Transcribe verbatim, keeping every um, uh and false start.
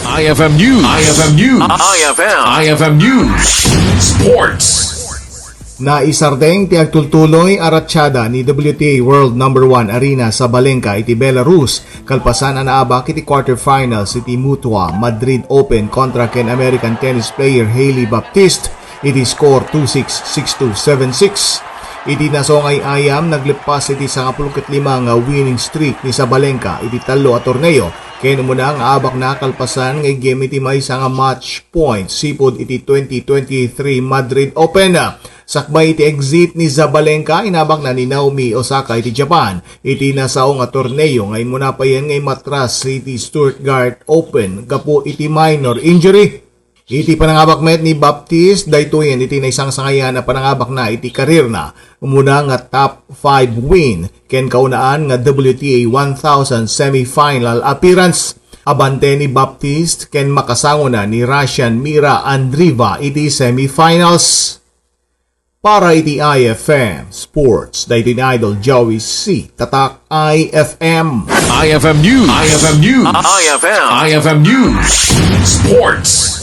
I F M News. I F M News. I F M. I F M News. Sports. Naisardeng ti agtultuloy a ratsada ni W T A World Number One Arena Sabalenka iti Belarus, kalpasan a naabak iti quarterfinals iti Mutua Madrid Open kontra ken American tennis player Hailey Baptiste iti score two six, six two, seven six. Iti nasongay ayam, nagleppas iti sangapulo ket lima nga winning streak ni Sabalenka iti tallo a torneo, ken umuna nga abakna kalpasan nga iggem iti maysa nga match point sipud iti twenty twenty-three Madrid Open. Sakbay iti exit ni Sabalenka, inabakna ni Naomi Osaka iti Japan iti nasao nga torneo nga immuna payen nga imatras iti Stuttgart Open gapu iti minor injury. Iti panangabak met ni Baptiste, daytoyen iti naisangsangayan a panangabakna iti karierna. Umuna nga top five win ken kaunaan nga W T A one thousand semifinal appearance. Abante ni Baptiste ken makasangona ni Russian Mira Andreeva iti semifinals. Para iti I F M Sports, daytoy ni Idol Joey C. Tatak I F M. I F M News. I F M News. I F M. I F M News. Sports.